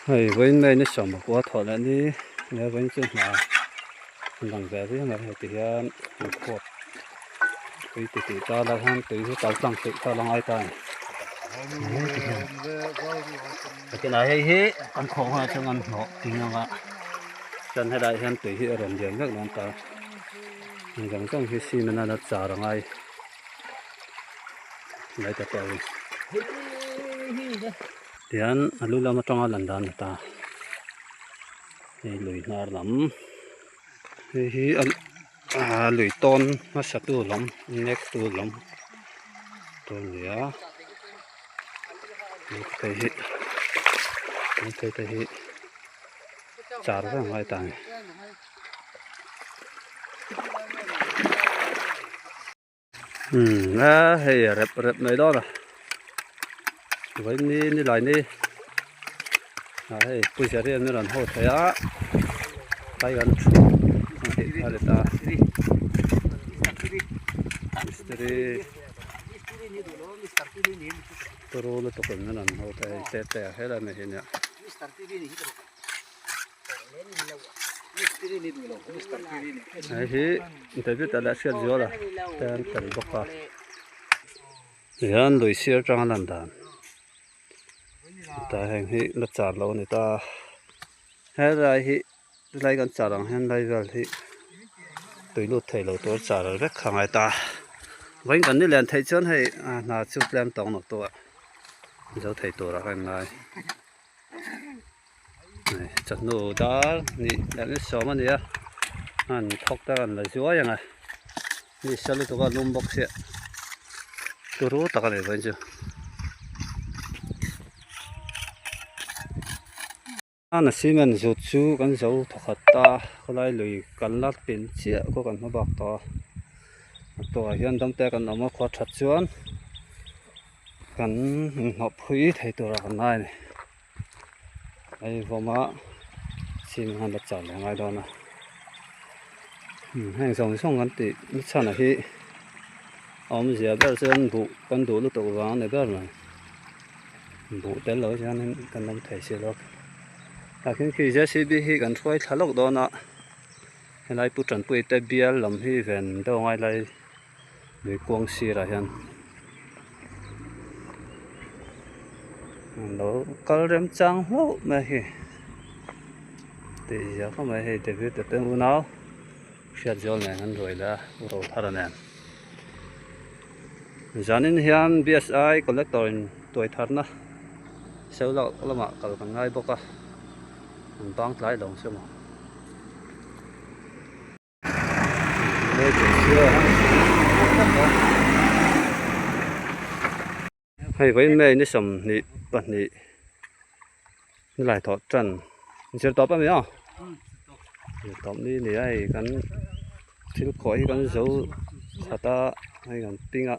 Hei vawiin mai ni sawm pakua thawh leh ni nia vawiin chu hna an lang ve viau mai heti hian an khuap tui ti tih ta lai hian tui hi kal tlang theih ta la ngai ta a ni heti hian heti lai hei hi kan khawh hunah chuan an hnawh ting ang a chuan helaiah hian tui hi a rawn lian vek dawn ta heng zawng zawng hi cement a la char a ngai mai ta tawh a ni. Tihian a lu lam atanga lan dan a ni ta hei lui hnar lam hei hi a lui tawn hmasa tu lam nek tu lam tur a ni a hei hi hei te hi char vek a ngai ta a ni. A hei rep rep mai dawn a vawiin ni ni lai ni ah hei puisa hi an rawn haw thei a tlai kan thu ang tih kha a ni ta mistiri turu lutuk in an rawn haw thei a hei te te a helai mai hi a nia. Hei hi David a leh hriat zual a te an tel bawk a tihian lui sir atang a lan dan tah heng hi la char lo a ni ta helai hi helai kan char ang hian lai vel hi tui lut thei lo tur char vek kha a ngai ta vawiin kan ni lian theih chuan hei hna chu tlem tawng nawk tawh a zo thei turah ka inngai. Chawhnu dar nih leh ni sawm a ni a an thawk te an la zuai ang a ni sa lutuk a lum bawk sia turu tak a ni vawiin chu. A cement zut chu kan zo thawkhat ta khawlai lui kan la pin chiah khaw kan hma bak tawh a tawhah hian dam te kan awm a khua that chuan. Kan inhnawh phui thei tur a kan ngai a ni. Hei vawma chin hian la char leh ngai dawn a. Heng zawng zawng kan tih na chhan ah hi a awmzia ber chuan buh kan duh lutuk vang a ni ber mai. Buh tel lo hianin kan awm thei si lo. Tah khian khi JCB hi kan hruai thla lawk dawn a. Helai Pu Tanpuii te bial lam hi ven deuh a ngai lai. Lui kuang sirah hian an lo kal rem chang hlauh mai a hi tih zia khawp mai hei David a te unau hriatzawl nen an ruai leh a u Rothara nen zanin hian B_S_I collector in tuai tharna seu lak lamah kal kan ngai bawk a an bang tlai lo ang se maw. Hei vawiin May ni sawmhnih pahnih ni lai thawh tan zir tawp a ni a zir tawp ni ni a hei kan thil khawih hi kan zo khat a hei kan ping a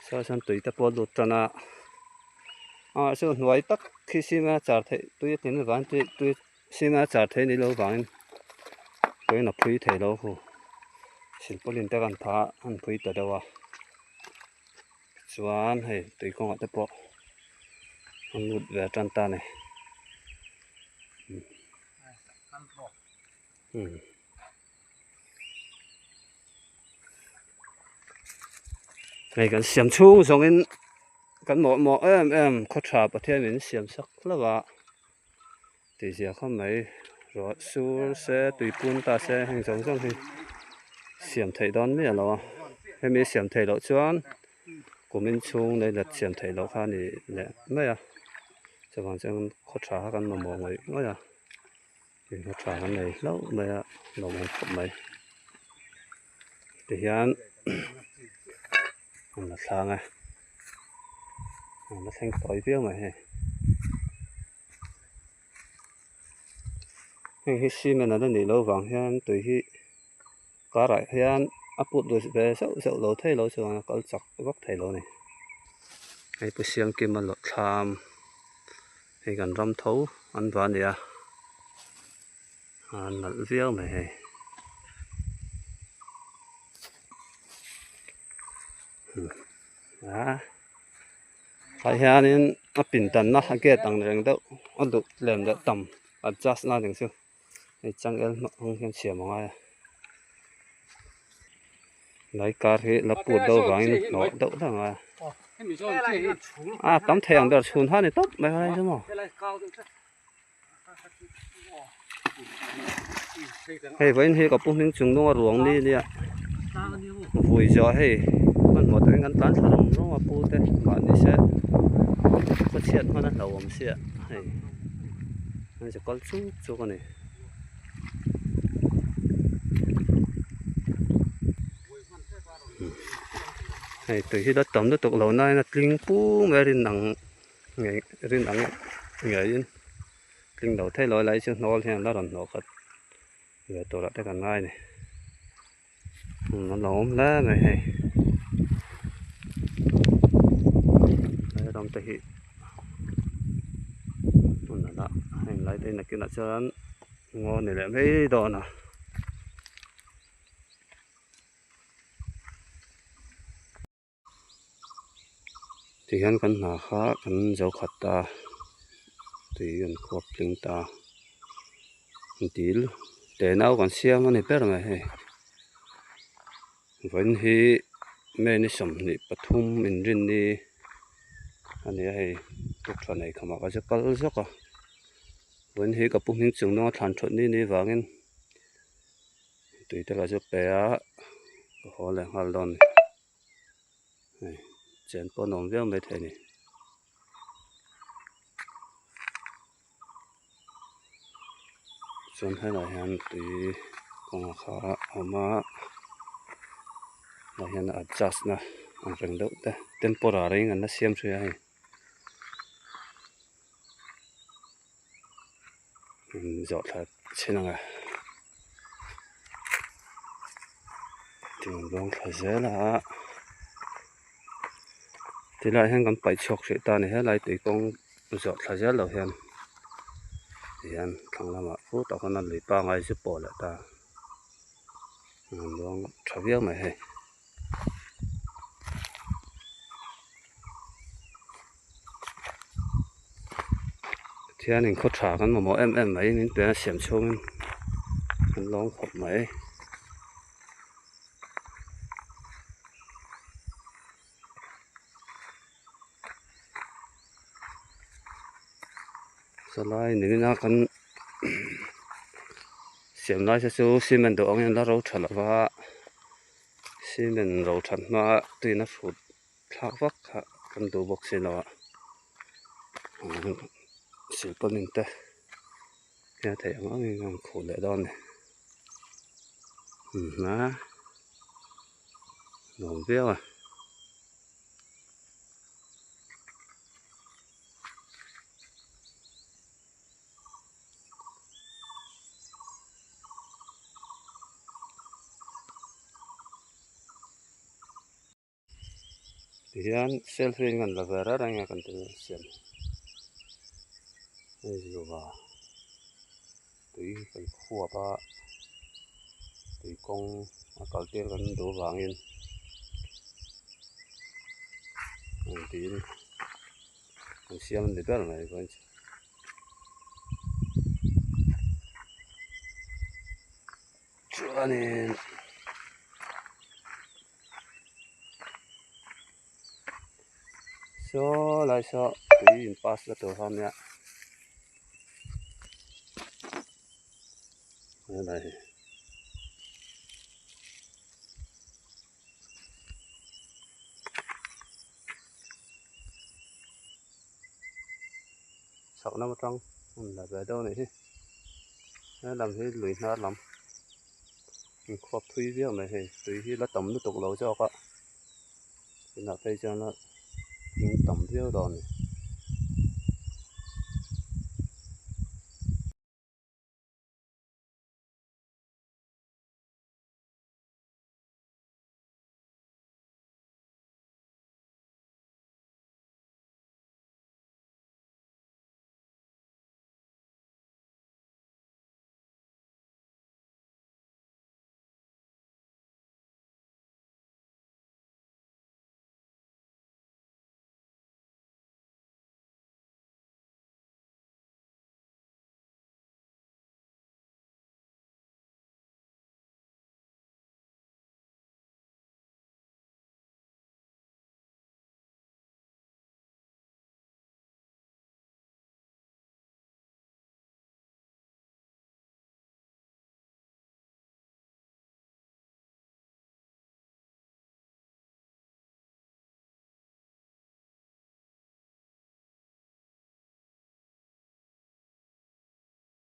saw sawn tui te pawh a lut tan a ah saw hnuai tak khi cement a char theih tui a tlin avangin tui tui. Cement a char thei ni lo vangin tuiin a phui thei lo hu silpaulin te kan phah a an phui ta deuh a chuan hei tui kawngah te pawh an lut ve tan ta a ni hei kan siam chhung zawngin kan mawhmawh em em khaw tha Pathian in siam sak hlauh a. Tih zia khawp mai ruah sur se tui pun ta se heng zawng zawng hi siam theih dawn miah lo a hemi siam theih loh chuan kumin chhung lei let siam theih loh kha a ni leh mai a chuvang chuan khaw tha kha kan mamawh ngawih ngawih a khaw tha kan nei hlauh mai a lawmawm khawp mai tihian an la thlang a an la thleng tawi viau mai hei. Heng hi cement an la nih loh vang hian tui hi karah hian a put lut ve zeuh zeuh lo thei lo chuan a kal chak vak thei lo a ni. Hei pu Siamkima lawh thlam hei kan ram tho an va a ni a a nalh viau mai hei. Tah hianin a pindanna a gate ang reng deuh a luh lem leh tam adjust na ning chu hei changel hmang hian siam a ngai a lai kar hi la put deuh vangin hnawh deuh deuh a ngai a a tam thei ang ber chhun kha a ni tawp mai a chu maw hei vawiin hi ka pu hming chung nunga ruang ni nia vui zawh hei hmanhmawh takin kan tlan thla rawng rawng a pu te mahni se khaw chhiat hman a hlauhawm sia hei an che kal chuk chuk a ni. Hei tui hi la tam lutuk lo nain a tling pum mai a rin ang ngei rin ang ngeiin tling lo thei lo a lai chu hnawl hian la rawn hnawh khat ve tur ah te kan ngai a ni an lo awm hle mai hei he ram te hi hmun a lah heng lai te hi nakinah chuan ngaw ni leh mai dawn a. Tihian kan hna kha kan zo khat ta tui kan khuap tling ta dil te nau kan siam a ni ber mai hei vawiin hi May ni 23 inrinni a ni a hei tukṭha nei khamah ka che kal zawk a vawiin hi ka pu hming chung dawnga thlan ṭhawt ni ni vangin. Tui te la chu pe a ka haw leh nghal dawn a ni hei chen pawh a nuam viau maithei a ni. Chuan helaiah hian tui kawngah kha a awm a tah hian adjust na ang reng deuh te temporary in an la siam thin a hei. Zawh thla chhin ang e tiang zawng thla zel a tilai hian kan paih chhuak hrih ta a ni helai tui kawng zawh thla zel lo hian tihian thlang lamah khutah khawn a lui pangai chu pawh leh ta an luang tha viau mai hei. Pathianin khaw tha kan mamawh em em mai min pe a siam chhungin an lawm khawp mai. Chulai nimina kan siam lai te chu cement duh angin la ro tha lo va cement ro that hma tuina hrut thlak vak kha kan duh bawk si lo a silpawlin te hian theih ang angin an khuh leh dawn a ni nuam viau a. Tihian selfie in kan la ve reng reng a kan ti siam hei zuva tui kan khuap a tui kawng a kal tir kan duh vangin tiin kan siam a ni ber mai chuanin. Saw lai saw tui in pass la tur kha ania helai hi. Chhak lam atang hmun la ve deuh a nih hi helam hi lui hnar lam inkhuap thui viau mai hei tui hi la tam lutuk lo zawk a tunah phei chuan a tling tam viau dawn a ni.